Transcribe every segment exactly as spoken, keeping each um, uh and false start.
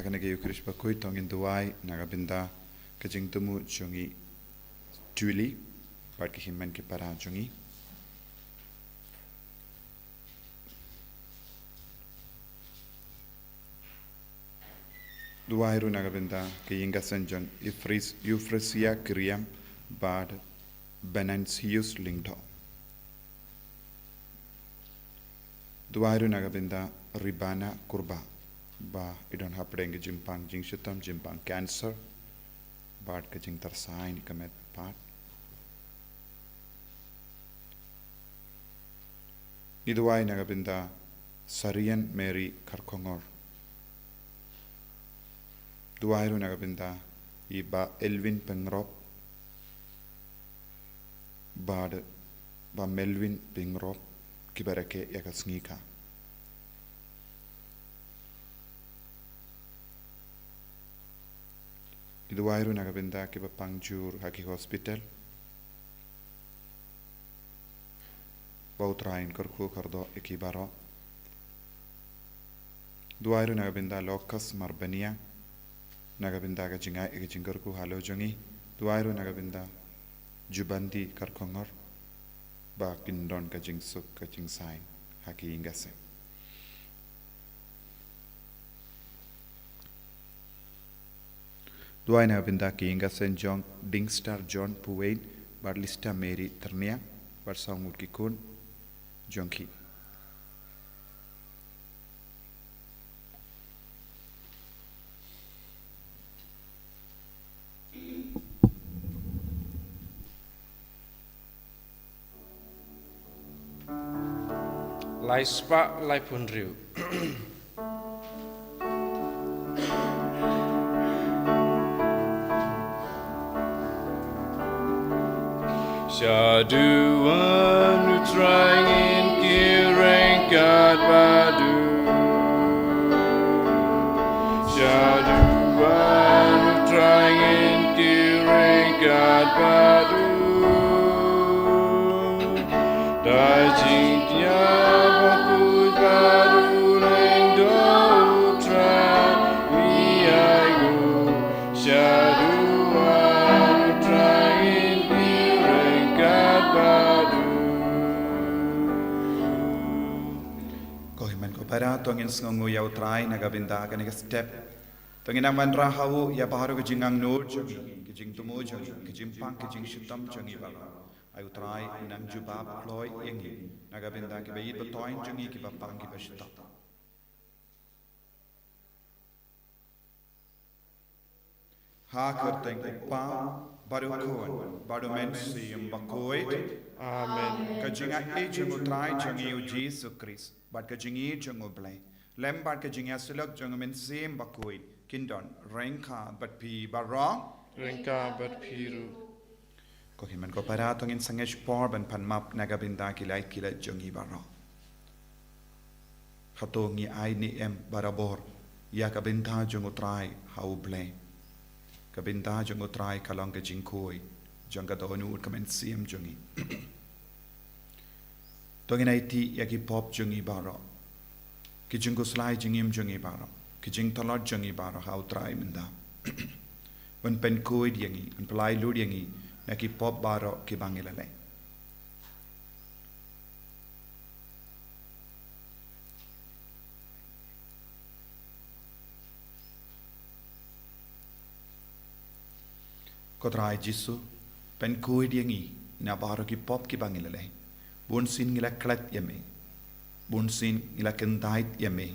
Na ka Eucharist bakhuid to ngin duwai na ka bynta ka jingthmu jong i Julie bad ki hynmen ki para jong i. Duwai ruh na ka bynta ka ïing ka sem jong Euphras-, Euphrasia Kiriam bad Venantius Lyngdoh. Duwai ruh na ka bynta Ribana Kurbah ba i don hapdeng ka jingpang jingshitom, jingpang cancer bad ka jingtyrsa ïa ka met pat. Ngi duwai na ka bynta Sarian Mary Kharkongor. Duwai ruh na ka bynta i Bah Elwin Pyngrope bad Bah Melwin Pyngrope kiba rakhe ïa ka sngi ka. Ngi duwai ruh na ka bynta kiba pang jur ha ki hospital. Ba U Trai un kyrkhu kyrdoh ïa ki baroh. Duwai ruh na ka bynta Lokas Marbaniang na ka bynta ka jingai ïa ka jingkyrkhu halor jong i. Duwai ruh na ka bynta Jubandi Kharkongor ba kin don ka jingsuk ka jingsaiñ ha ki ïing ka sem. Duwai na ka bynta ki ïing ka sem jong Dingstar John Puwein bad Lista Mary Tyrniang bad saw ngut ki khun jong ki. Lai spah laiphew hynriew. Shaduh wan U Trai ngin kyrkhu ryngkat bad u. Shaduh wan U Trai ngin kyrkhu ryngkat bad u. Da jingthiah bakhuid bad u Lyngdoh U Trai ïa u. Shaduh wan U Trai ngin kyrkhu ryngkat bad u. Ko hynmen ko para, to ngin sngewnguh ïa U Trai na ka bynta kane ka step. To ngin nang wanrah ha u ïa baroh ka jingangnud jong ngi, ka jingthmu jong ngi, ka jingpang, ka jingshitom jong ngi baroh. Ai U Trai, nang jubab kloi ïa ngi na ka bynta kiba ïeit ba thoiñ jong ngi, kiba pang, kiba shitom. Ha ka kyrteng U Kpa bad U Khun bad U Mynsiem Bakhuid. Amen. Ka jingaiei jong U Trai jong ngi U Jisu Khrist bad ka jingïeit jong U Blei, lem bad ka jingïasyllok jong U Mynsiem Bakhuid, kin don ryngkat bad phi baroh. Ryngkat bad phi ruh. Ko hynmen ko para, to ngin sangeh por ban pan map na ka bynta ki lait ki lait jong ngi baroh. Hato ngi ai ne em barabor ïa ka bynta jong U Trai ha U Blei? Ka bynta jong U Trai ka long ka jingkhuid jong ka dohnud ka mynsiem jong ngi. To ngin aiti ïa ki pop jong ngi baroh, ki jingkhuslai jingim jong ngi baroh, ki jingtlot jong ngi baroh ha U Trai mynta. Un pynkhuid ïa ngi, un pynlait lut ïa ngi na ki pop baroh kiba ngi la leh. Ko Trai Jisu, pynkhuid ïa ngi na baroh ki pop kiba ngi la leh. Bunsien ngi la klet ïa me. Bunsien ngi la kyntait ïa me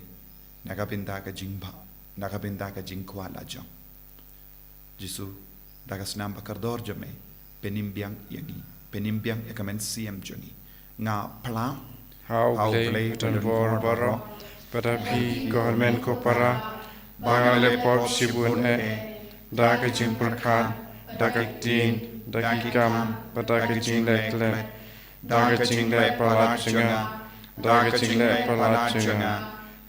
na ka bynta ka jingbha, na ka bynta ka jingkwah la jong. Jisu, da ka snam ba kordor jong me, pynim biang ïa ngi, pynim biang ïa ka mynsiem jong ngi. Nga phla ha U Blei ba don bor baroh, bad ha phi ko hynmen ko para, ba nga la leh pop shibun eh, da ka jingpyrkhat, da ka ktien, da ki kam, bad da ka jingleh klet, da ka jingleh palat jong nga, da ka jingleh palat jong nga,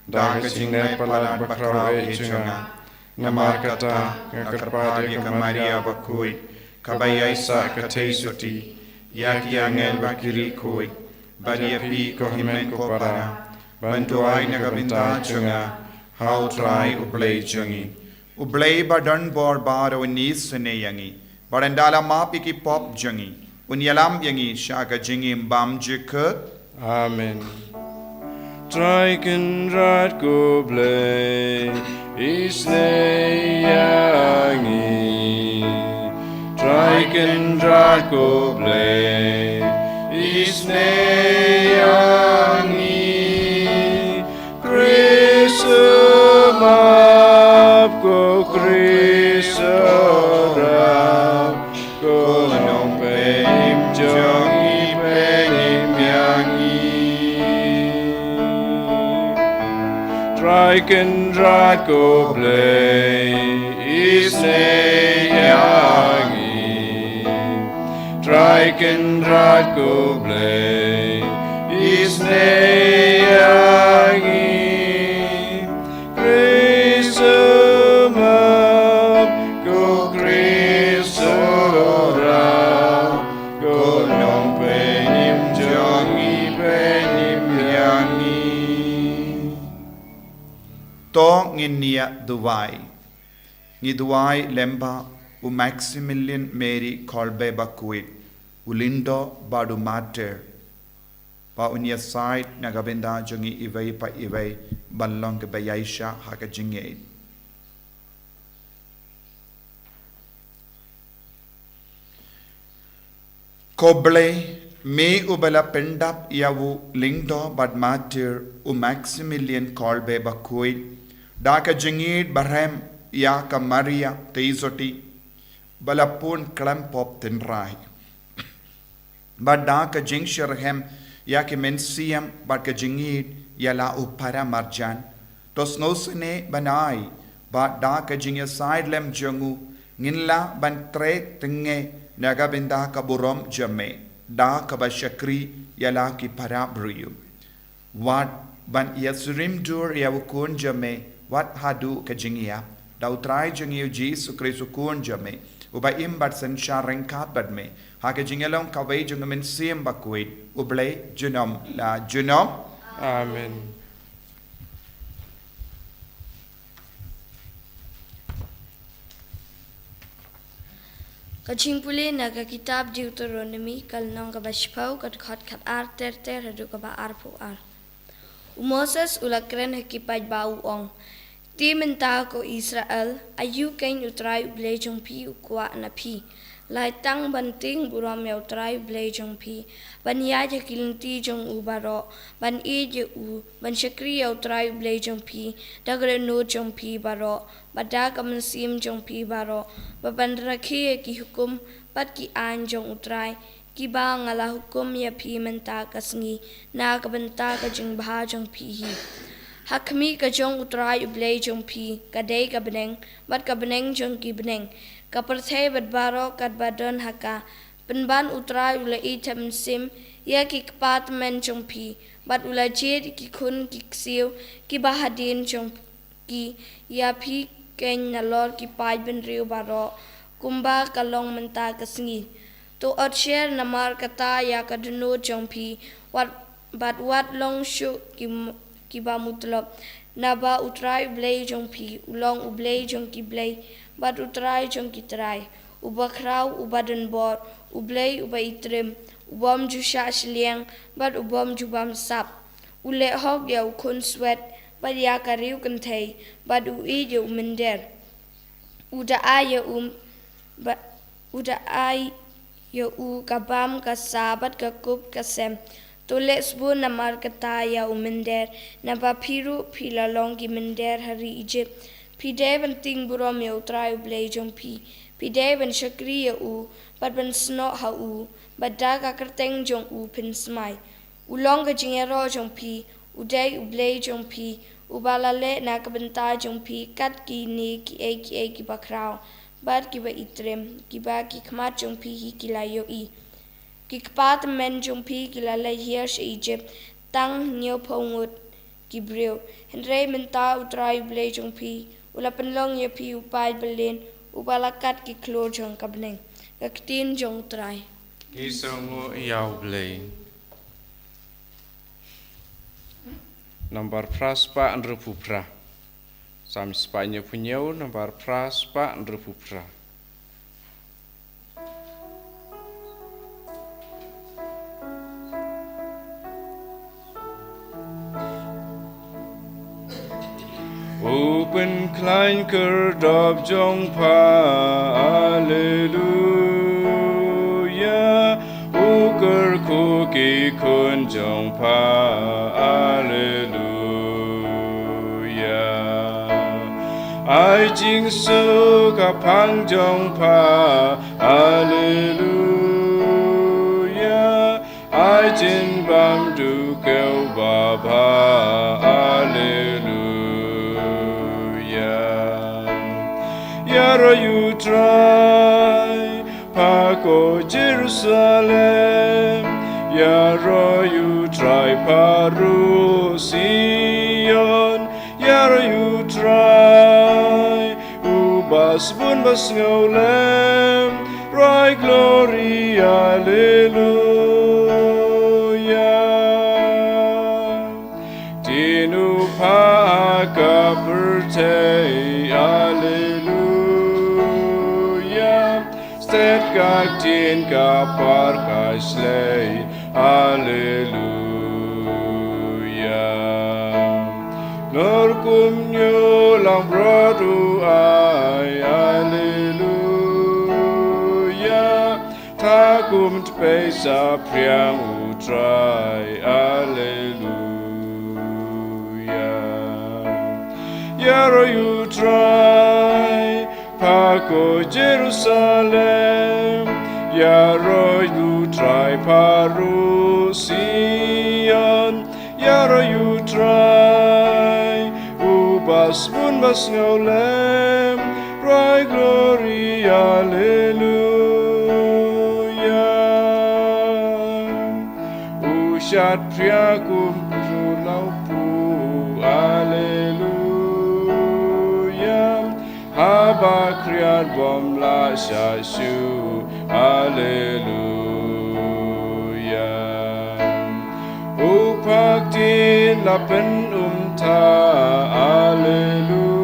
da ka jingleh palat bakhraw eh jong nga. Namar kata nga kyrpad ïa ka Maria bakhuid, kaba ïaisah ka theisotti, ïa ki angel bad ki riewkhuid, bad ïa phi ko hynmen ko para, ban duwai na ka bynta jong nga, Ha U Trai U Blei jong ngi. U Blei ba don bor baroh un isynei ïa ngi, bad un da la map ïa ki pop jong ngi, un ïalam ïa ngi sha ka jingim bymjukut. Amen. Trai Kynrad ko Blei, isynei ïa ngi. Trai Kynrad ko Blei, isynei ïa ngi. Khrist u map, ko Khrist u rap, ko Nongpynim jong ngi, pynim ïa ngi. Trai Kynrad ko Blei, isynei ïa ngi. Trai Kynrad ko Blei, isynei ïa ngi. Khrist u map, ko Khrist u rap, ko Nongpynim jong ngi, pynim ïa ngi. To ngin ïa duwai. Ngi duwai lem bad u Maximilian Mary Kolbe bakhuid, u lyngdoh bad u martyr, ba un ïasaid na ka bynta jong ngi iwei pa iwei ban long kiba ïaishah ha ka jingïeit. Ko Blei, me uba la pyndap ïa u lyngdoh bad martyr u Maximilian Kolbe bakhuid da ka jingïeit barhem ïa ka Maria Theisotti, ba la pun khlem pop tynrai. Bad da ka jingshitrhem ïa ki mynsiem bad ka jingïeit ïa la u para marjan, to sngewsynei ban ai ba da ka jingïasaid lem jong u ngin lah ban trei tyngnge na ka bynta ka burom jong me, da kaba shakri ïa la ki para briew. Wat ban ïasyriem dur ïa u Khun jong me wat haduh ka jingïap, da U Trai jong ngi U Jisu Khrist U Khun jong me, uba im bad synshar ryngkat bad me ha ka jingïalong kawei jong U Mynsiem Bakhuid, U Blei junom la junom. Amen. Ka jingpule na ka kitab Deuteronomi, ka lynnong kaba shiphew, ka dkhot khatar ter ter haduh kaba arphew ar. U Moses u la kren ha ki paidbah u ong, Te mynta ko Israel, aïu keiñ U Trai U Blei jong phi u kwah na phi, lai tang ban tieng burom ïa U Trai U Blei jong phi, ban ïaid ha ki lynti jong u baroh, ban ïeit ïa u, ban shakri ïa U Trai U Blei jong phi da ka dohnud jong phi baroh bad da ka mynsiem jong phi baroh, bad ban rakhe ïa ki hukum bad ki aiñ jong U Trai, kiba nga la hukum ïa phi mynta ka sngi na ka bynta ka jingbha jong phi hi. Ha khmih ka jong U Trai U Blei jong phi ka dei ka bneng bad ka bneng jong ki bneng, ka pyrthei bad baroh katba don ha ka. Pynban U Trai u la ïeit ha mynsiem ïa ki kpa tymmen jong phi, bad u la jied ïa ki khun ki ksiew kiba hadien jong ki ïa phi keiñ nalor ki paid bynriew baroh, kumba ka long mynta ka sngi. To ot sher namar kata ïa ka dohnud jong phi, wat, bad wat long shuh ki m-, kiba mutlop. Naba U Trai U Blei jong phi u long U Blei jong ki blei bad U Trai jong ki trai, uba khraw, uba don bor, U Blei uba itriem, u bym ju shah shiliang bad u bym ju bamsap. U leh hok ïa u khunswet bad ïa ka riew kynthei, bad u ïeit ïa u mynder. U da ai ïa u ba, u da ai ïa u ka bam ka sa bad ka kup ka sem. To leh sbun namar kata ïa u mynder, naba phi ruh phi la long ki mynder ha ri Ijipt. Phi dei ban tieng burom ïa U Trai U Blei jong phi. Phi dei ban shakri ïa u bad ban snoh ha u, bad da ka kyrteng jong u phin smai. U long ka jingïaroh jong phi, u dei U Blei jong phi, uba la leh na ka bynta jong phi kat kine kiei kiei kiba khraw bad kiba itriem, kiba ki khmat jong phi hi ki la ïohi. Ki kpa tymmen jong phi ki la leit hiar sha Ijipt tang hynñiewphew ngut ki briew. Hynrei mynta U Trai U Blei jong phi u la pynlong ïa phi u paid byllian, uba la kat ki khlur jong ka bneng. Ka ktien jong U Trai. Ki sngewnguh ïa U Blei. Nambar phra spah hynriewphew phra. Salm spah hynñiewphew hynñiew, nambar phra spah hynriewphew phra. U pynkhlaiñ kyrdop jong pha, Alleluia. U kyrkhu ki khun jong pha, Alleluia. Ai jingsuk ha phang jong pha, Alleluia. Ai jingbam duh kiew babha, Alleluia. Ïaroh ïa U Trai, pha ko Jerusalem, ïaroh ïa U Trai pha ruh Sion, ïaroh ïa U Trai, uba sbun ba sngewlem, rwai glory, Alleluia. Ktien u pha ha ka pyrthei, Alleluia. Stet ka ktien ka par ka shlei, Alleluia. Nor kumno langbrot u ai, Alleluia. Tha kum tpei saphriang U Trai, Alleluia. Ïaroh ïa U Trai, pha ko Jerusalem, ïaroh ïa U Trai pha ruh Sion, ïaroh ïa U Trai, uba sbun ba sngewlem, rwai glory, Alleluia. U shad phria kum u lawpu, Alleluia. Haba khriat bym lah sha shuh, Alleluia. U pha ktien la pynumtah, Alleluia.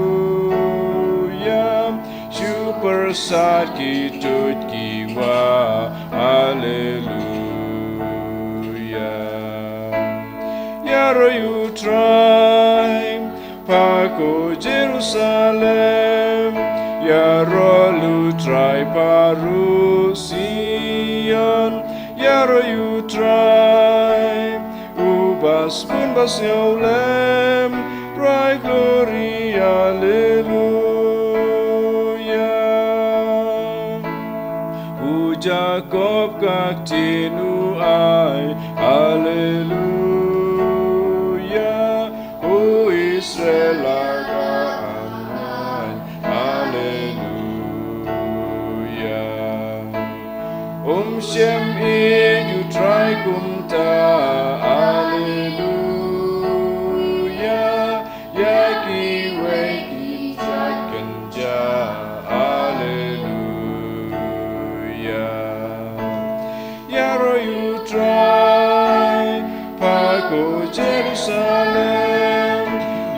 Shu pyrsad ki tuid ki wah, Alleluia. Ïaroh ïa U Trai, pha ko Jerusalem, ïaroh ïa U Trai pha ruh Sion, ïaroh ïa U Trai, uba sbun ba sngewlem, rwai glory, Alleluia. U Jakob ka ktien u ai, Alleluia. U Israel la ka amai, Alleluia. Um shym ïeit ïa U Trai kumta, Alleluia. Ïa kiwei ki jait kynja, Alleluia. Ïaroh ïa U Trai, pha ko Jerusalem,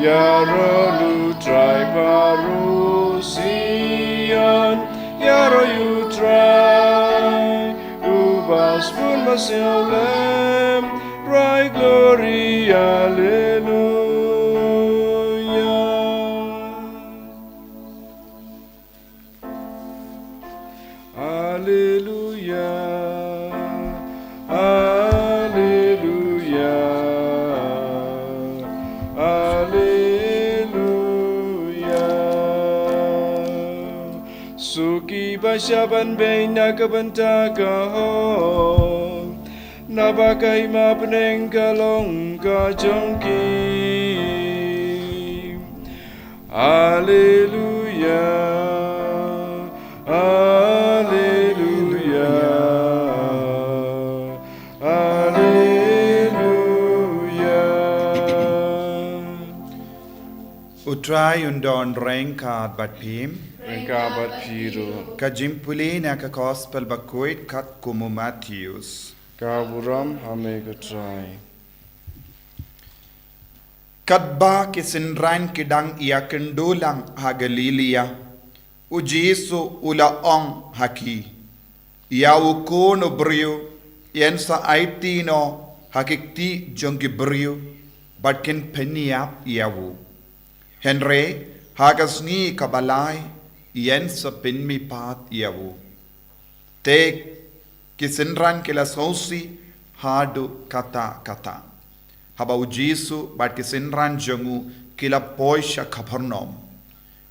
ïaroh ïa U Trai pha ruh Sion, ïaroh ïa U Trai, uba sbun ba sngewlem, rwai glory, Alleluia. Alleluia, Alleluia, Alleluia. Suki ba shah ban beiñ na ka bynta ka hok, naba ka hima bneng ka long ka jong ki. Alleluia, Alleluia, Alleluia. U Trai un don ryngkat bad phi. Ryngkat bad phi ruh. Ka jingpule na ka Gospel bakhuid katkum u Mathaios. Ka burom ha me ko Trai. Katba ki synran ki dang ïakynduh lang ha Galilaïa, u Jisu u la ong ha ki, ïa u Khun u briew yn sa aiti noh ha ki kti jong ki briew, bad kin pynïap ïa u. Hynrei ha ka sngi kaba lai yn sa pynmih pat ïa u. Te ki synran ki la sngewsih haduh katta katta. Haba u Jisu bad ki synran jong u ki la poi sha Kapernaum,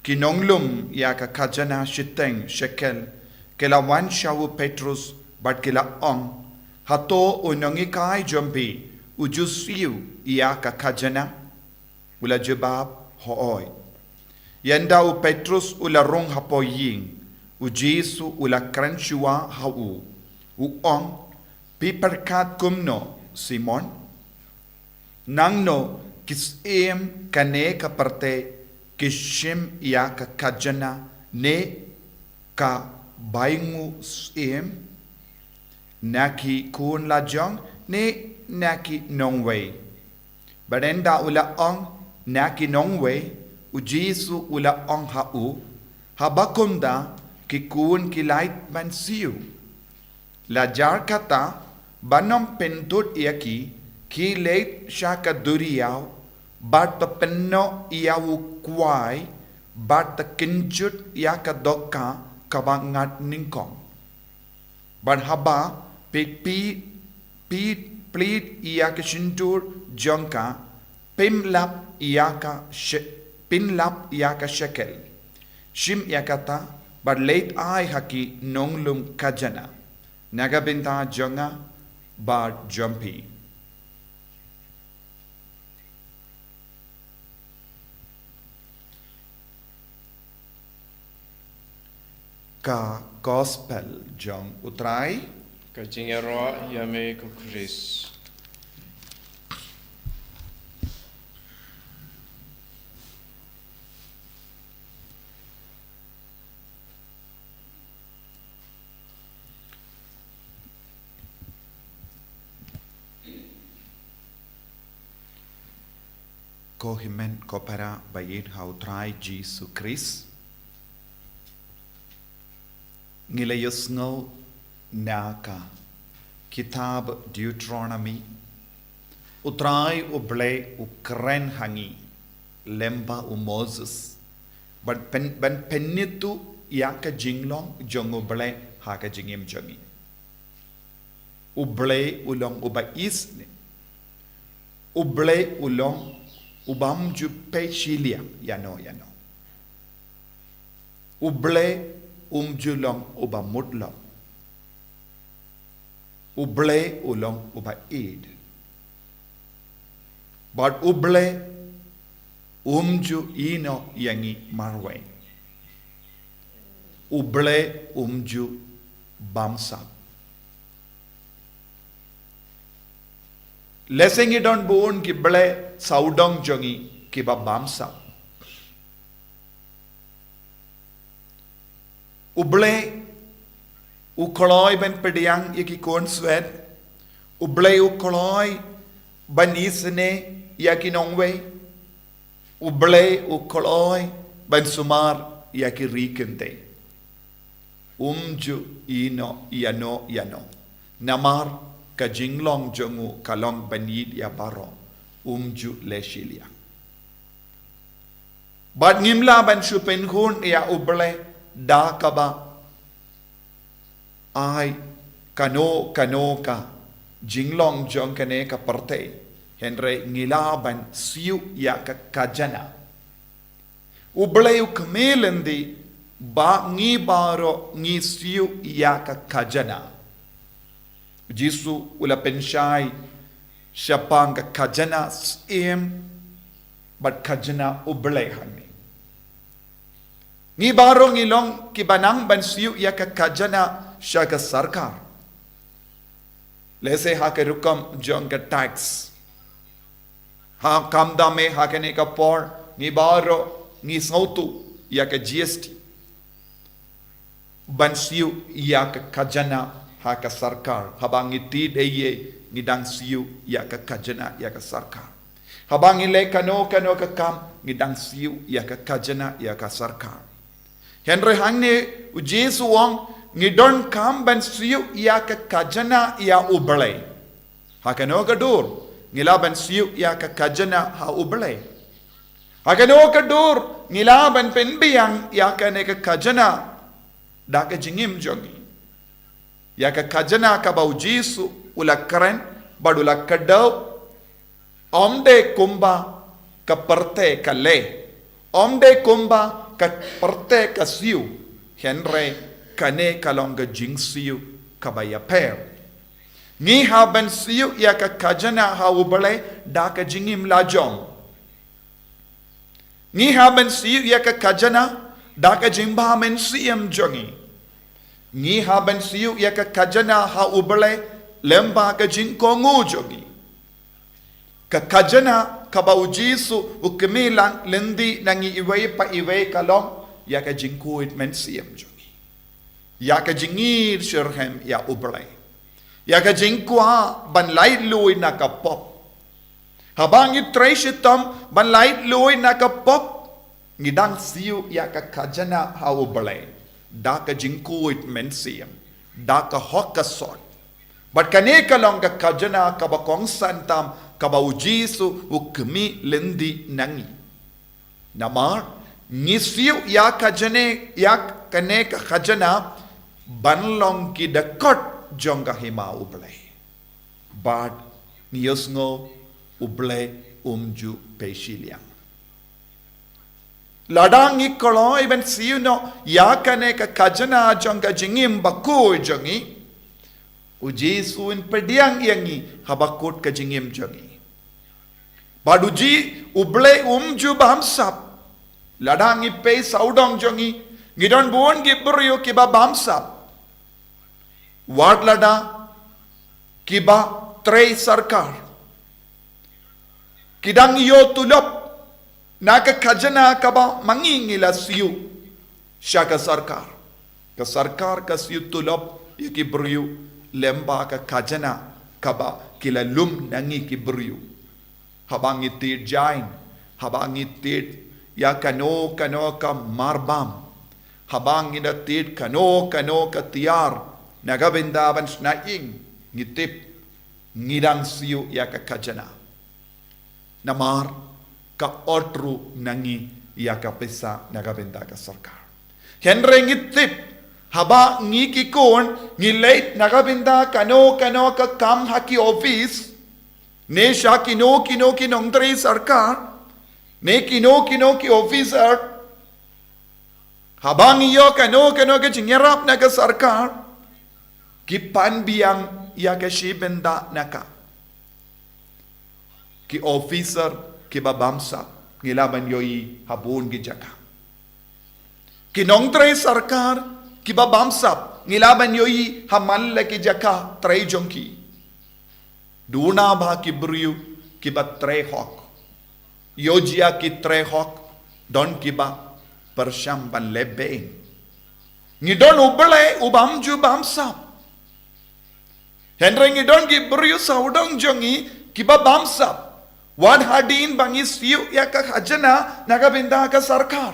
ki nonglum ïa ka khajana shiteng shekel ki la wan sha u Petrus bad ki la ong, hato u nonghikai jong phi u ju siew ïa ka khajana? U la jubab, hooid. Ynda u Petrus u la rung hapoh ïing, u Jisu u la kren shuwa ha u, u ong, phi pyrkhat kumno, Simon? Nangno ki syiem kane ka pyrthei ki shim ïa ka khajana ne ka bainguh syiem? Na ki khun lajong ne na ki nongwei? Bad ynda u la ong, na ki nongwei, u Jisu u la ong ha u, haba kumta ki khun ki lait ban siew. La jar kata, ban ym pynthut ïa ki, ki leit sha ka duriaw bad to pynnoh ïa u kwai bad to kynjut ïa ka dohkha kaba ngat nyngkong. Bad haba phi phi phi plie ïa ka shyntur jong ka, pynlap ïa ka she- pynlap ïa ka shekel. Shim ïa kata bad leit ai ha ki nonglum khajana, na ka bynta jong nga bad jong phi. Ka Gospel jong u Trai. Ka jingïaroh ïa me ko Khrist. Ko hynmen ko para ba ïeit ha u Trai Jisu Khrist. Ngi la ïohsngew na ka kitab Deuteronomy, u Trai u Blei u kren ha ngi lem bad u Moses ban pyn- ban pynithuh ïa ka jinglong jong u Blei ha ka jingim jong ngi. U Blei u long uba isynei. U Blei u long u bym ju peit shiliang ïano ïano. U Blei um ju long uba mut lok. U Blei u long uba ïeit. Bad u Blei um ju ïehnoh ïa ngi marwei. U Blei um ju bamsap. Lehse ngi don bun ki blei sawdong jong ngi kiba bamsap. U Blei u kloi ban pdiang ïa ki khun swet. U Blei u kloi ban isynei ïa ki nongwei. U Blei u kloi ban sumar ïa ki ri kynthei. Um ju ïehnoh ïano ïano. Namar ka jinglong jong u ka long ban ïeit ïa baroh. Um ju leh shiliang. Bad ngim lah ban shu pynkhun ïa u Blei da kaba ai kano kano ka jinglong jong kane ka pyrthei. Hynrei ngi lah ban siew ïa ka khajana. U Blei u khmih lynti ba ngi baroh ngi siew ïa ka khajana. Jisu u la pynshai shaphang ka khajana syiem bad khajana u Blei hangne. Ngi baroh ngi long kiba nang ban siew ïa ka khajana sha ka sorkar. Lehse ha ka rukom jong ka tax. Ha kham dame ha kane ka por ngi baroh ngi sngewthuh ïa ka G S T. Ban siew ïa ka khajana ha ka sorkar. Haba ngi tih dei ïa ngi dang siew ïa ka khajana ïa ka sorkar. Haba ngi leh kano kano ka kam, ngi dang siew ïa ka khajana, ïa ka sorkar. Hynrei hangne u Jisu u ong, ngi donkam ban siew ïa ka khajana ïa U Blei. Ha kano ka dur ngi lah ban siew ïa ka khajana ha U Blei? Ha kano ka dur ngi lah ban pynbiang ïa kane ka khajana da ka jingim jong ngi? Ïa ka khajana kaba u Jisu u la kren bad u la kdew, ym dei kumba ka pyrthei ka leh, ym dei kumba ka pyrthei ka siew, hynrei kane ka long ka jingsiew kaba ïapher. Ngi hap ban siew ïa ka khajana ha U Blei da ka jingim la jong. Ngi hap ban siew ïa ka khajana da ka jingbha mynsiem jong ngi. Ngi hap ban siew ïa ka khajana ha U Blei lem bad ka jingkohnguh jong ngi. Ka khajana kaba u Jisu u kmie lang lynti na ngi iwei pa iwei ka long ïa ka jingkhuid mynsiem jong ngi, ïa ka jingïeit shitrhem ïa U Blei, ïa ka jingkwah ban laitluid na ka pop. Haba ngi trei shitom ban laitluid na ka pop, ngi dang siew ïa ka khajana ha U Blei da ka jingkhuid mynsiem, da ka hok ka sot. Bad kane ka long ka khajana kaba kongsan tam kaba u Jisu u kmie lynti na ngi. Namar ngi siew ïa ka khajana, ïa kane ka khajana ban long ki dkhot jong ka hima U Blei. Bad ngi ïohsngew U Blei um ju peit shiliang. Lada ngi kloi ban siew noh ïa kane ka khajana jong ka jingim bakhuid jong ngi, u Jisu un pdiang ïa ngi ha bakut ka jingim jong ngi. Bad u Ji-, U Blei um ju bamsap. Lada ngi peit sawdong jong ngi, ngi don bun ki briew kiba bamsap. Wat lada kiba trei sorkar, ki dang ïoh tulop na ka khajana kaba ma ngi ngi la siew sha ka sorkar. Ka sorkar ka siew tulop ïa ki briew lem bad ka khajana kaba ki la lum na ngi ki briew. Haba ngi tied jain, haba ngi tied ïa kano kano ka marbam, haba ngi da tied kano kano ka tiar na ka bynta ban shna ïing, ngi tip ngi dang siew ïa ka khajana. Namar ka ot ruh na ngi ïa ka pisa na ka bynta ka sorkar. Hynrei ngi tip, haba ngi ki khun ngi leit na ka bynta kano kano ka kam ha ki office, ne sha kino kino ki nongtrei sorkar, ne kino kino ki officer, haba ngi ïoh kano kano ka jingïarap na ka sorkar, ki pan biang ïa ka shi bynta na ka. Ki officer kiba bamsap ngi lah ban ïohi ha bun ki jaka. Ki nongtrei sorkar kiba bamsap ngi lah ban ïohi ha man la ki jaka trei jong ki. Duna ba ki briew kiba trei hok. Ïoh jia ki trei hok, don kiba pyrshang ban leh beiñ. Ngi don U Blei u bym ju bamsap. Hynrei ngi don ki briew sawdong jong ngi kiba bamsap. Wat hadien ba ngi siew ïa ka khajana na ka bynta ka sorkar,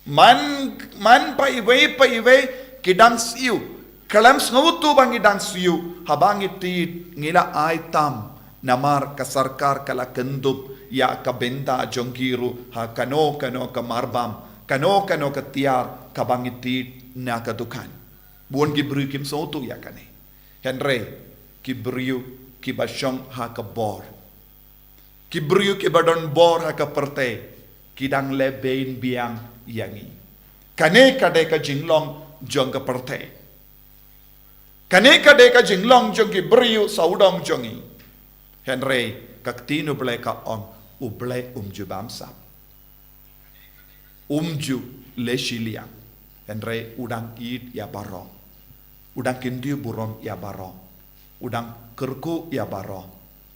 man, man pa iwei pa iwei ki dang siew. Khlem sngewthuh ba ngi dang siew, haba ngi tied ngi la ai tam. Namar ka sorkar ka la kyndup ïa ka bynta jong ki ruh ha kano kano ka marbam, kano kano ka tiar kaba ngi tied na ka dukan. Bun ki briew kim sngewthuh ïa kane. Hynrei ki briew kiba shong ha ka bor, ki briew kiba don bor ha ka pyrthei, ki dang leh beiñ biang ïa ngi. Kane ka dei ka jinglong jong ka pyrthei. Kane ka dei ka jinglong jong ki briew sawdong jong ngi. Hynrei ka ktien U Blei ka ong, U Blei um ju bamsap. Um ju leh shiliang. Hynrei u dang ïeit ïa baroh. U dang kyntiew burom ïa baroh. U dang kyrkhu ïa baroh.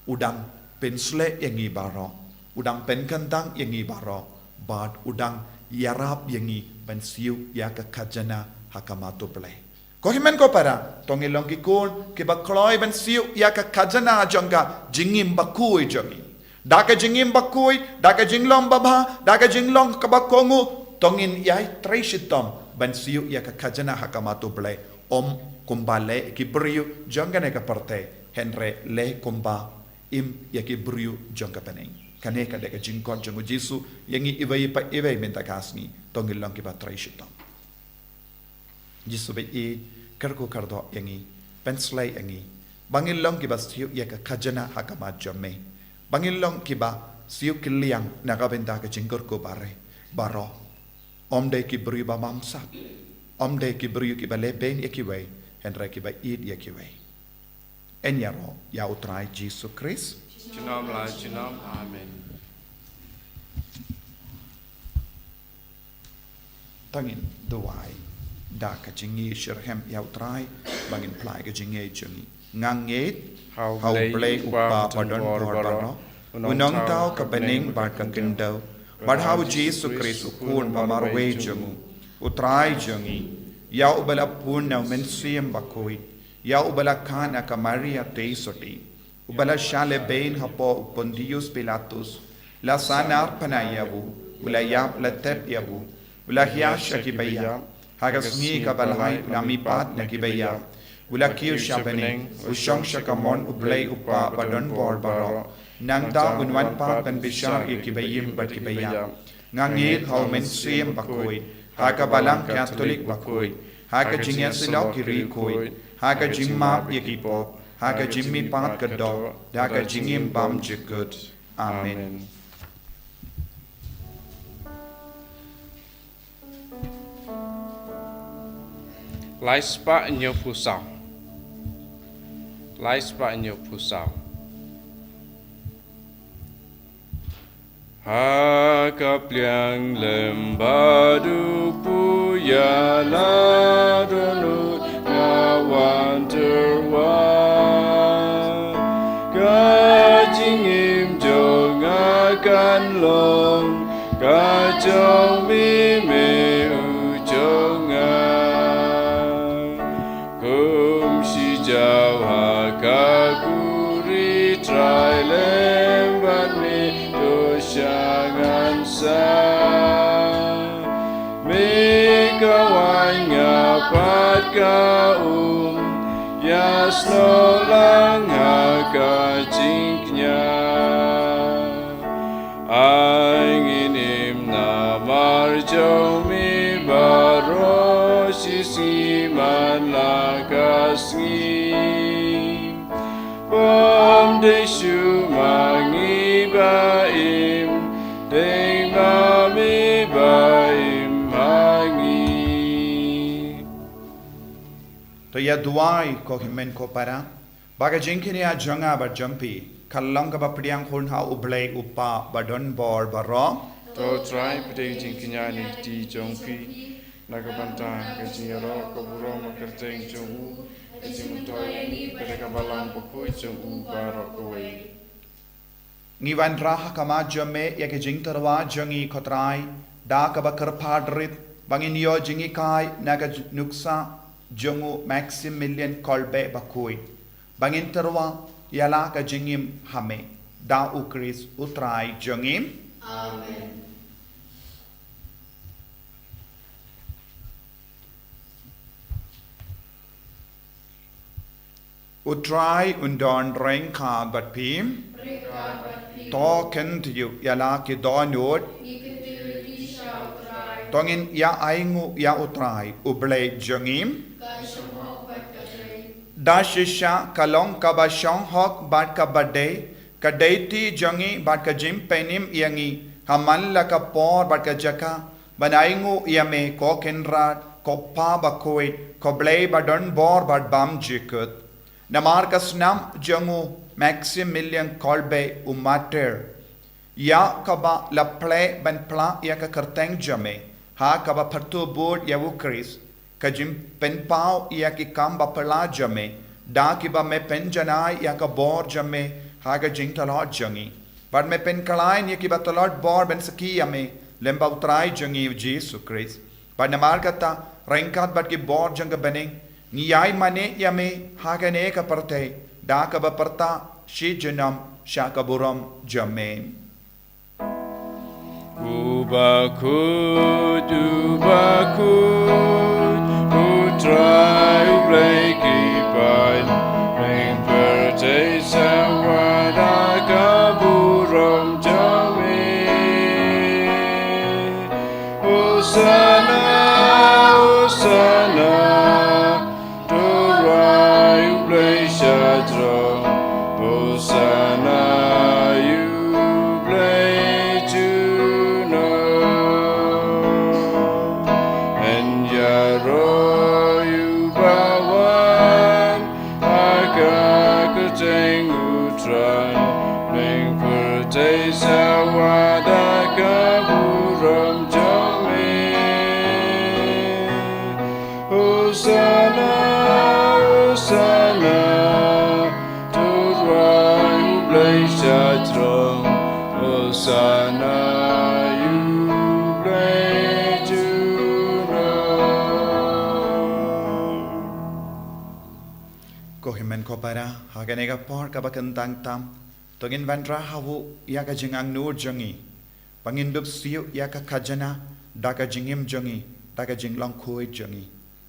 U dang pynshlei ïa ngi baroh. U dang pynkyntang ïa ngi baroh. Bad u dang ïarap ïa ngi ban siew ïa ka khajana ha khmat U Blei. Ko hynmen ko para, to ngin long ki khun kiba kloi ban siew ïa ka khajana jong ka jingim bakhuid jong ngi. Da ka jingim bakhuid, da ka jinglong babha, da ka jinglong kaba kohnguh, to ngin ïai trei shitom ban siew ïa ka khajna ha khmat U Blei. Ym kumba leh ki briew jong kane ka pyrthei, hynrei leh kumba im ïa ki briew jong ka bneng. Kane ka dei ka jingkhot jong U Jisu ïa ngi iwei pa iwei mynta ka sngi, to ngin long kiba trei shitom. Jisu ba i kyrkhu kyrdoh ïa ngi, pynshlei ïa ngi ba ngin long kiba siew ïa ka khajna ha khmat jong me, ba ngin long kiba siew kylliang na ka bynta ka jingkyrkhu ba re baroh. Ym dei ki briew ba bamsap, ym dei ki briew kiba leh beiñ ïa kiwei, hynrei kiba ïeit ïa kiwei. Yn ïaroh ïa U Trai Jisu Khrist. Junom la junom. Amen. To ngin duwai da ka jingïeit shitrhem ïa U Trai ba ngin plie ka jingïeit jong ngi. Nga ngeit ha U Blei U Kpa ba don bor baroh, U Nongthaw ka bneng bad ka khyndew, bad ha U Jisu Khrist U Khun ba marwei jong U, U Trai jong ngi, ïa uba la pun na U Mynsiem Bakhuid, ïa uba la khang na ka Maria Theisotti, uba la shah leh beiñ hapoh u Pontius Pilatus, la sahnarphna ïa u, u la ïap, la tep ïa u, u la hiar sha kiba ïap, ha ka sngi kaba lai u la mihpat na kiba ïap, u la kiew sha bneng, u shong sha kamon U Blei U Kpa ba don bor baroh. Nangta un wan pat ban bishar ïa kiba im bad kiba ïap. Nga ngeit ha U Mynsiem Bakhuid, ha ka Balang Katholik bakhuid, ha ka jingïasyllok ki riewkhuid, ha ka jingmap ïa ki pop, ha ka jingmihpat ka doh, da ka jingim bymjukut. Amen. Lai spah hynñiew phew saw. Lai spah hynñiew phew saw. Ha ka pliang lem ba duk pyrshah la don lut nga wan tyrwa. Ka jingim jong nga kan long ka jong me, me u jong nga. Kum shi jaw ha ka khuri Trai lem bad me to sha ngan sa. Me ka wan nga pat ka um, ïa snoh lang ha ka jingkñia. Ai ngin im namar jong me baroh shi sngi man la ka sngi. Bym dei shuh ma ngi ba im, dei ma me ba im ha ngi. To ïa duwai ko hynmen ko para. Ba ka jingkñia jong nga bad jong phi kan long kaba pdiang hun ha U Blei U Kpa ba don bor baroh. To Trai, pdiang jingkñia na ki kti jong phi na ka bynta ka jingïaroh ka burom ka kyrteng jong u, ka jingmyntoi ïa ngi bad ka Balang Bakhuid jong u baroh kawei. Ngi wanrah ha khmat jong me ïa ka jingtyrwa jong ngi ko Trai, da kaba kyrpad rit ba ngin ïoh jinghikai na ka nuksa jong u Maximilian Kolbe bakhuid, ba ngin tyrwa ïa la ka jingim ha me, da U Khrist U Trai jong ngi. Amen. U Trai un don ryngkat bad phi. To kyntiew ïa la ki dohnud. To ngin ïa ainguh ïa U Trai, U Blei jong ngi. Da shisha ka long kaba shong hok bad kaba dei, ka dei kti jong ngi bad ka jingpynim ïa ngi ha man la ka por bad ka jaka, ban ainguh ïa me ko Kynrad, ko Kpa bakhuid, ko Blei ba don bor bad bymjukut. Namar ka snam jong u Maximilian Kolbe u martir, ïa kaba la plie ban pynlah ïa ka kyrteng jong me, ha kaba pyrthuh bud ïa U Khrist, ka jingpynpaw ïa ki kam baphylla jong me, da kiba me pynjanai ïa ka bor jong me ha ka jingtlot jong ngi. Bad me pynkhlaiñ ïa kiba tlot bor ban sakhi ïa me lyngba U Trai jong ngi U Jisu Khrist. Bad namar kata, ryngkat bad ki bor jong ka bneng, ngi ïai mane ïa me ha kane ka pyrthei, da kaba pyrta shi junom sha ka burom jong me. U bakhuid, u bakhuid, u Trai u Blei ki paid, pynpyrthei sa wat da ka burom jong me. Hosana, Hosana, to Trai u Blei sha jrong. Hosana ïa u Blei junom. Yn ïaroh ïa uba wan ha ka kyrteng u Trai. Pynpyrthei sa wat da ka burom jong me. Hosana, Hosana, to Trai u Blei sha jrong. Hosana ïa u Blei junom. Ko hynmen ko para, ha kane ka por kaba kyntang tam, to ngin wanrah ha u ïa ka jingangnud jong ngi. Ba ngin dup siew ïa ka khajana da ka jingim jong ngi, da ka jinglong khuid jong ngi.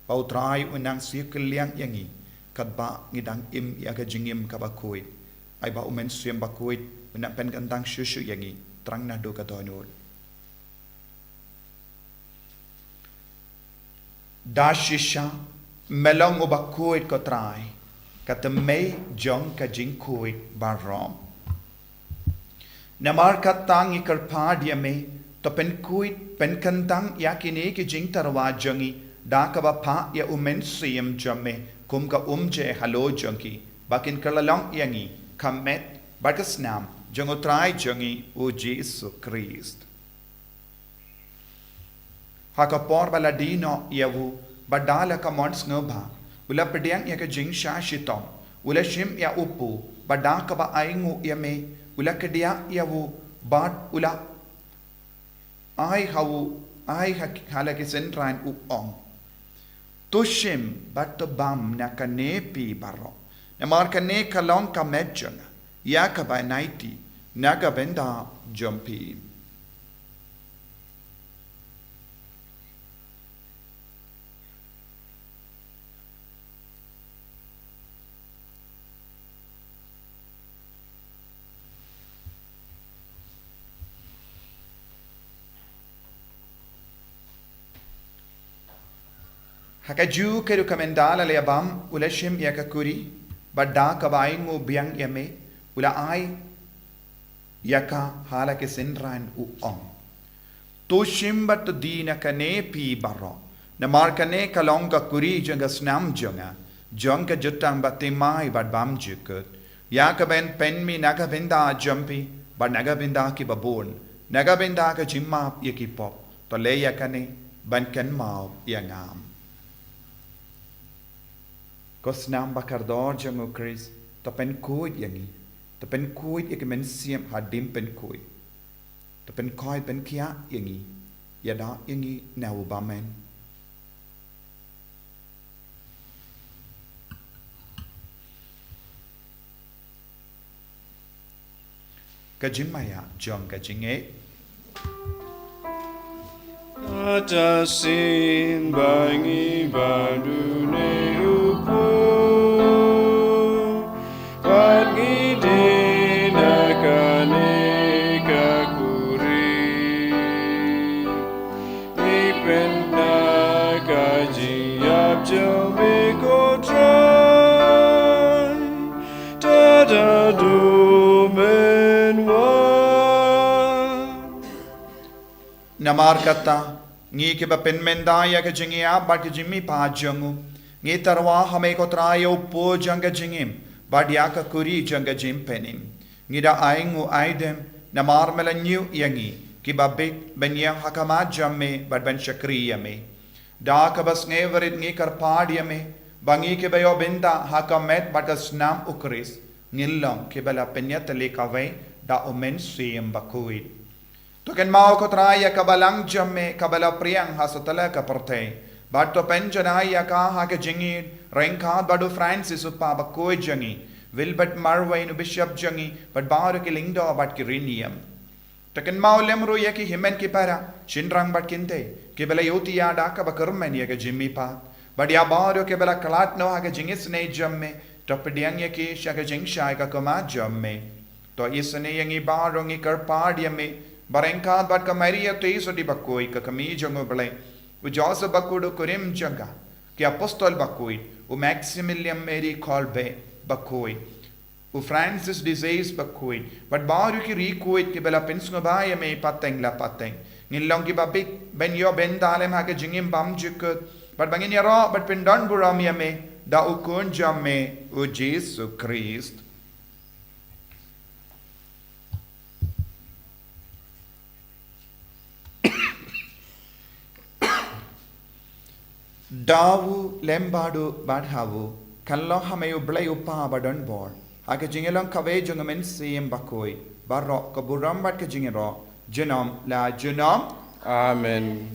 Ba u Trai un nang siew kylliang ïa ngi katba ngi dang im ïa ka jingim kaba khuid. Ai ba u Mynsiem Bakhuid un nang pynkyntang shuh shuh ïa ngi tang naduh ka dohnud. Da shisha me long uba khuid ko Trai, ka tymmen jong ka jingkhuid baroh. Namar kata ngi kyrpad ïa me, to pynkhuid, pynkyntang ïa kine ki jingtyrwa jong ngi, da kaba phah ïa u Mynsiem jong me kum ka umjer halor jong ki, ba kin kylla long ïa ngi ka met bad ka snam jong u Trai jong ngi u Jisu Khrist. Ha ka por ba la die noh ïa u, bad da la ka mon sngewbha, u la pdiang ïa ka jingshah shitom, u la shim ïa u pu, bad da kaba ainguh ïa me, u la kdiah ïa u, bad u la ai ha u, ai ha, ha la ki synran u ong: To shim bad to bam na kane phi baroh. Namar kane ka long ka met jong nga, ïa kaba nai ti na ka bynta jong phi. Ha kajuh ka rukom ynda la leh bam, u la shim ïa ka kuri, bad da kaba ainguh biang ïa me, u la ai ïa ka ha la ki synran u ong: To shim bad to die na kane phi baroh. Namar kane ka long ka kuri jong ka snam jong nga, jong ka jutang bathymmai bad bymjukut. Ïa kaban pynmih na ka bynta jong phi, bad na ka bynta ki babun, na ka bynta ka jingmap ïa ki pop. To leh ïa kane ban kynmaw ïa nga. Ko snam bakordor jong u Khrist, to pynkhuid ïa ngi, to pynkhuid ïa ki mynsiem hadien pynkhuid. To pynkhuid pynkhiah ïa ngi, ïada ïa ngi na u bymman. Ka jingmaïa jong ka jingngeit. Kata shisien ba ngi bam dune u pu, bad ngi die na kane ka kuri. Ngi pynbna ka jingïap jong me ko Trai, tad haduh men wan. Namar kata, ngi kiba pynmynta ïa ka jingïap bad ka jingmihpat jong u, ngi tyrwa ha me ko Trai ïa u pu jong ka jingim, bad ïa ka kuri jong ka jingpynim. Ngi da ainguh aidem, namar me la ñiew ïa ngi, kiba bit ban ïeng ha khmat jong me, bad ban shakri ïa me. Da kaba sngewrit ngi kyrpad ïa me, ba ngi kiba ïoh bynta ha ka met bad ka snam u Khrist, ngin long kiba la pynïatylli kawei da u Mynsiem Bakhuid. To kynmaw ko Trai ïa ka balang jong me kaba la pdiang ha satlak ka pyrthei, bad to pynjanai ïa ka ha ka jingïeit ryngkat bad u Francis u Kpa bakhuid jong ngi, Wilbert Marwein u bishop jong ngi, bad baroh ki lyngdoh bad ki riewniam. To kynmaw lem ruh ïa ki hynmen ki para, shynrang bad kynthei, kiba la ïohi ïa da kaba kyrmen ïa ka jingmihpat. Bad ïa baroh kiba la khlad noh ha ka jingisynei jong me, to pdiang ïa ki sha ka jingshai ka khmat jong me. To isynei ïa ngi baroh, ngi kyrpad ïa me, ba ryngkat bad ka Maria Theisotti bakhuid, ka kmie jong U Blei, u Joseph bakhuid u kurim jong ka, ki apostol bakhuid, u Maximilian Maria Kolbe bakhuid, u Francis de Sales bakhuid, bad baroh ki riewkhuid kiba la pynsngewbha ïa me pateng la pateng. Ngin long kiba bit ban ïoh bynta lem ha ka jingim bymjukut, bad ba ngin ïaroh bad pyndonburom ïa me da u Khun jong me, u Jisu Khrist. Da u lem bad u bad ha u, kan long ha me U Blei U Kpa badonbor, ha ka jingïalong kawei jong U Mynsiem Bakhuid, baroh ka burom bad ka jingïaroh, junom la junom. Amen.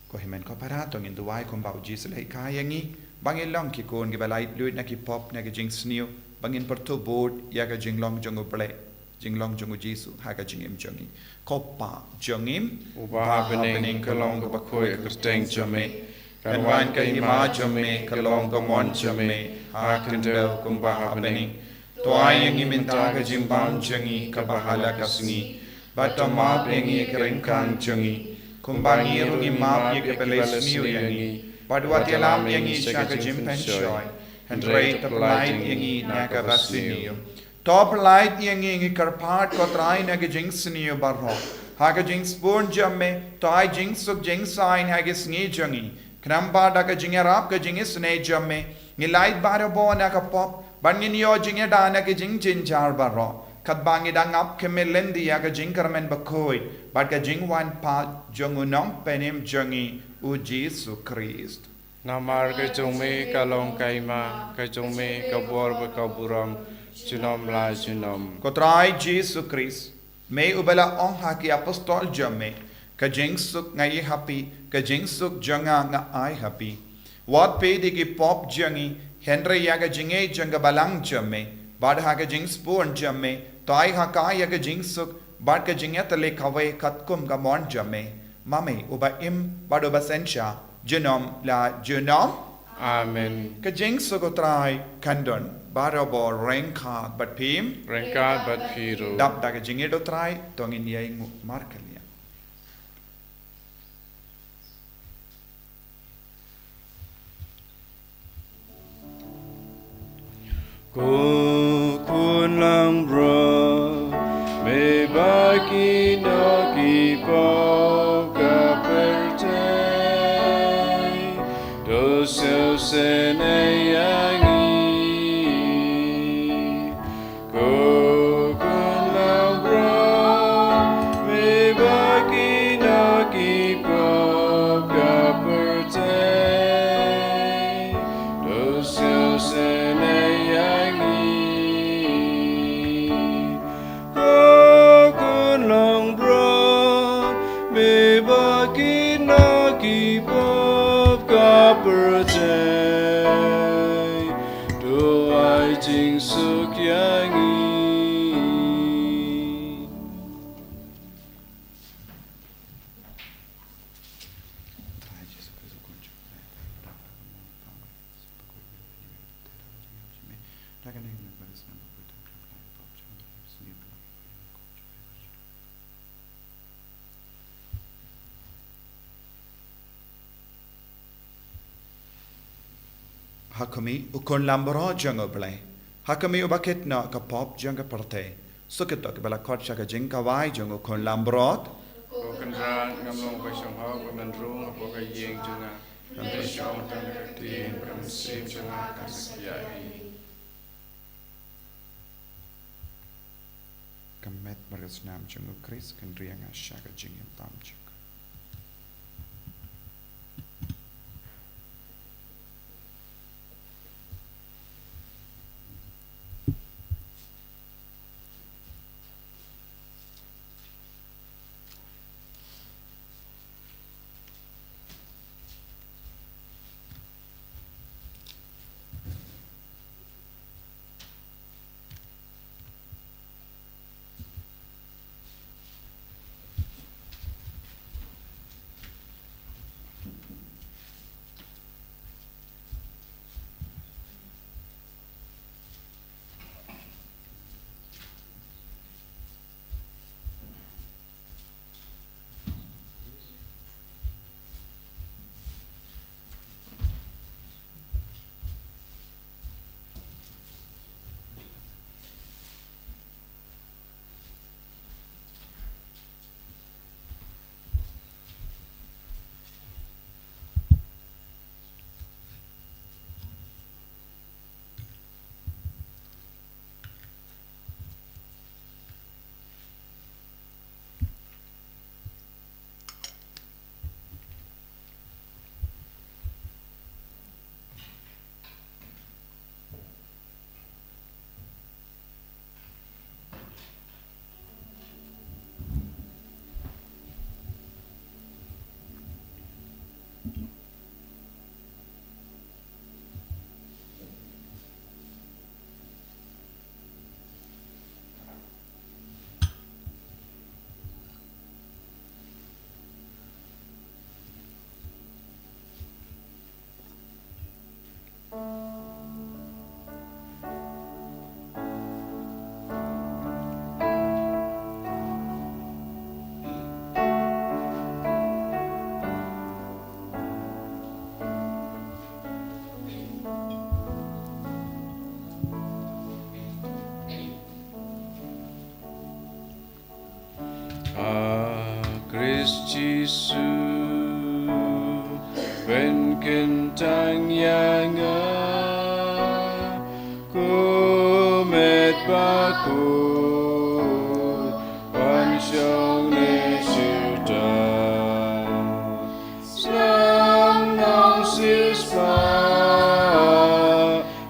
Ko hynmen ko para, to ngin duwai kumba U Jisu u la hikai ïa ngi, ba ngin long ki khun kiba laitluid na ki pop, na ki jingsniew, ba ngin pyrthuh bud ïa ka jinglong jong U Blei, jinglong jong U Jisu ha ka jingim jong ngi. Ko Pa jong ngi, uba ha bneng, ka long kaba khuid ka kyrteng jong me. Kan wan ka hima jong me, kan long ka mon jong me ha ka khyndew kumba ha bneng. To ai ïa ngi mynta ka jingbam jong ngi kaba ha la ka sngi. Bad to map ïa ngi ki ryngkang jong ngi, kumba ngi ruh ngi map ïa kiba la sniew ïa ngi. Bad wat ïalam ïa ngi sha ka jingpynshoi, hynrei to pyllait ïa ngi na kaba sniew. To pyllait ïa ngi, ngi kyrpad ko Trai, na ka jingsniew baroh. Ha ka jingsbun jong me, to ai jingsuk jingsaiñ ha ka sngi jong ngi. Khnang ba da ka jingïarap ka jingisynei jong me, ngin lait barabor na ka pop, bad ngin ïoh jingïada na ka jingjynjar baroh, katba ngi dang ap khmih lynti ïa ka jingkyrmen bakhuid bad ka jingwan pat jong U Nongpynim jong ngi, U Jisu Khrist. Namar ka jong me ka long ka hima, ka jong me ka bor bad ka burom, junom la junom. Ko Trai Jisu Khrist, me uba la ong ha ki apostol jong me, ka jingsuk nga ai ha phi, ka jingsuk jong nga nga ai ha phi. Wat peit ïa ki pop jong ngi, hynrei ïa ka jingïeit jong ka balang jong me, bad ha ka jingsbun jong me, to ai ha ka ïa ka jingsuk bad ka jingïatylli kawei katkum ka mon jong me. Ma me uba im bad uba synshar, junom la junom. Amen. Ka jingsuk U Trai kan don barabor ryngkat bad phi. Ryngkat bad phi ruh. Dap da ka jingïeit U Trai, to ngin ïainguh markylliang. Ko khun langbrot, me ba kino ki pop ka pyrthei, to sngewsynei ïa ngi. Ko khun langbrot, me ba kino ki pop ka pyrthei, to sngewsynei ïa ngi. Ko khun langbrot, me ba kino ki pop ka pyrthei, to ai jingsuk ïa ngi. Ha khmih, u khun langbrot jong U Blei. Ha khmih, uba kit noh ka pop jong ka pyrthei. Suk ïa kito kiba la khot sha ka jingkhawai jong u khun langbrot. Ko Kynrad, ngam long ba shong hok ban rung hapoh ka ïing jong nga, hynrei shong tang da ka ktien, ba ka mynsiem jong nga kan sa ïaid. Ka met bad ka snam jong U Khrist kan ri ïa nga sha ka jingim bymjukut. Jisu, pynkyntang ïa nga, ko met bakhuid, ban shong ne shuh da. Sngap nongsiewspah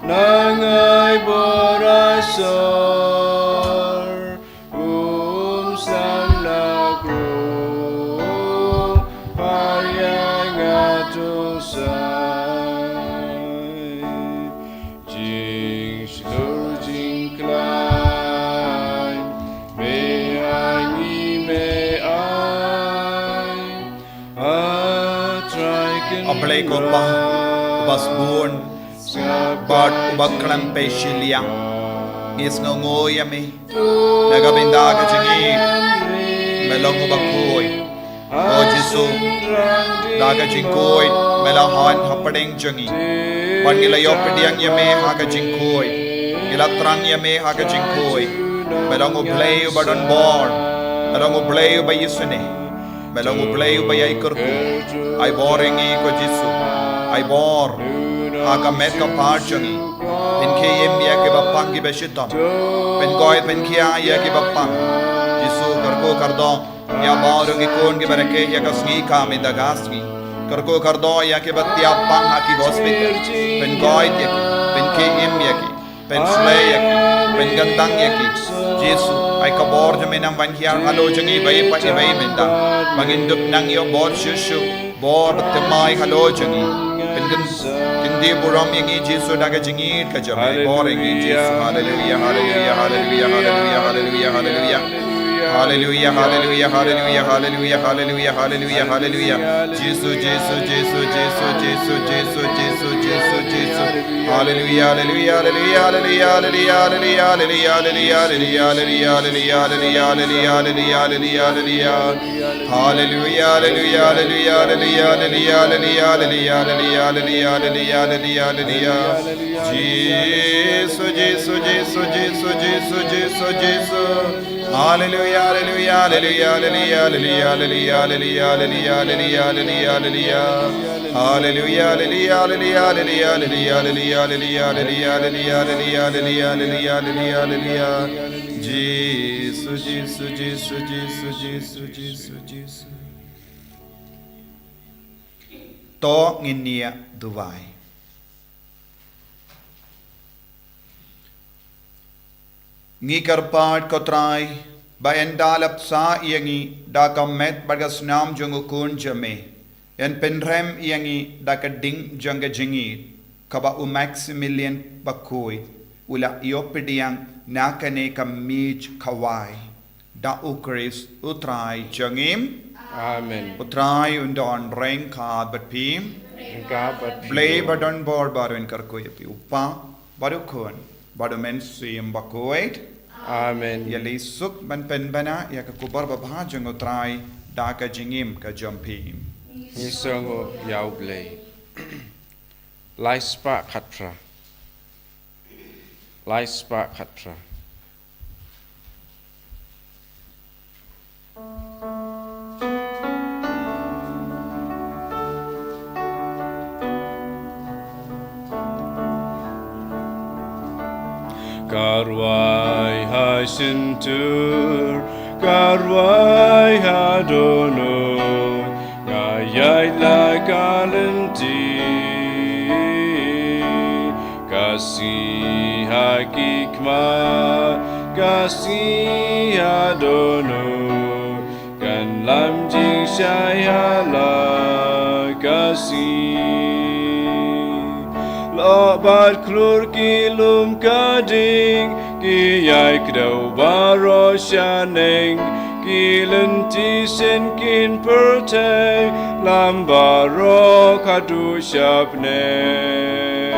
na ngi bor asor, um sam na khlong, pyrshang ïa nga to sai. Jingshlur jingkhlaiñ, me ha ngi me ai. A Trai, A Blei ko Pa, uba sbun bad uba khlem peit shiliang, ngi sngewnguh ïa me. Na ka bynta ka jingïeit, me long uba khuid. O Jisu, da ka jingkhuid me la hap hapdeng jong ngi. Bad ngi la ïoh pdiang ïa me ha ka jingkhuid. Ngi la thrang ïa me ha ka jingkhuid. Me long U Blei uba don bor. Me long U Blei uba ïasnoh. Me long U Blei uba ïai kyrkhu. Ai bor ïa ngi ko Jisu. Ai bor ha ka met ka phad jong ngi. Pynkhie im ïa kiba pang kiba shitom. Pynkhuid pynkhiah ïa kiba pang. Jisu, kyrkhu kyrdoh ïa baroh ki khun kiba rakhe ïa ka sngi ka mynta ka sngi. Kyrkhu kyrdoh ïa kiba thiah pang ha ki hospital. Pynkhuid ïa ki, pynkhie im ïa ki, pynshlei ïa ki, pynkyntang ïa ki. Jisu, ai ka bor jong me nang ban hiar halor jong ngi iwei pa iwei mynta. Ba ngin dup nang ïoh bor shuh shuh. Bor thymmai halor jong ngi. Pynkyn, kyntiew burom ïa ngi Jisu da ka jingïeit ka jong me. Bor ïa ngi Jisu. Haleluia, haleluia, haleluia, haleluia, haleluia, haleluia. Haleluia, haleluia, haleluia, haleluia, haleluia, haleluia, haleluia. Jisu, Jisu, Jisu, Jisu. Haleluia, haleluia, haleluia, haleluia, haleluia, haleluia, haleluia, haleluia, haleluia, haleluia, haleluia, haleluia, haleluia. Haleluia, haleluia, haleluia, haleluia, haleluia, haleluia, haleluia, haleluia, haleluia, haleluia, haleluia. Jisu, Jisu, Jisu, Jisu, Jisu, Jisu, Jisu. Haleluia, haleluia, haleluia, haleluia, haleluia, haleluia, haleluia, haleluia, haleluia. Haleluia, haleluia, haleluia, haleluia, haleluia, haleluia, haleluia, haleluia, haleluia, haleluia, haleluia, haleluia, haleluia. Jisu, Jisu, Jisu, Jisu, Jisu, Jisu, Jisu. To ngin ïa duwai. Ngi kyrpad ko Trai, ba yn da la bsa ïa ngi da ka met bad ka snam jong u Khun jong me. Yn pynrem ïa ngi da ka ding jong ka jingïeit, kaba u Maximilian bakhuid u la ïoh pdiang na kane ka miej khawai. Da u Khrist u Trai jong ngi. Amen. U Trai un don ryngkat bad phi. Ryngkat bad phi. Blei ba don bor baroh un kyrkhu ïa phi, u Kpa bad u Khun bad u Mynsiem Bakhuid. Amen. Ïaleh suk ban pynbna ïa ka khubor babha jong u Trai da ka jingim ka jong phi. Ngi sngewnguh ïa u Blei. Lai spah khatphra. Lai spah khatphra. Ka rwai ha shyntur, ka rwai ha dohnud, nga ïaid la ka lynti. Ka sngi ha ki khmat, ka sngi ha dohnud, kan lam jingshai ha la ka sngi. Lyoh bad khlur ki lum ka ding, ki ïai kdew baroh shaneng, ki lynti shen kin pyrthei, lam baroh haduh sha bneng.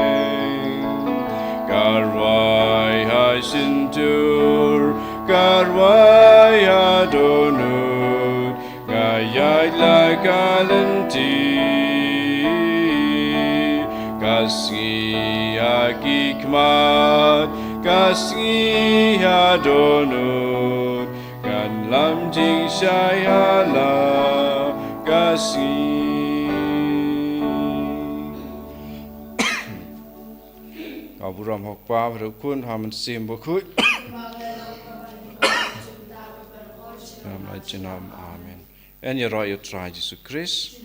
Ka rwai ha shyntur, ka rwai ha dohnud, nga ïaid la ka lynti. Ka sngi ha ki khmat, ka sngi ha dohnud, kan lam jingshai ha la ka sngi. Ka burom ha u Kpa, ha u Khun, ha u Mynsiem Bakhuid. Amen. Amen. Yn ïaroh ïa u Trai Jisu Khrist.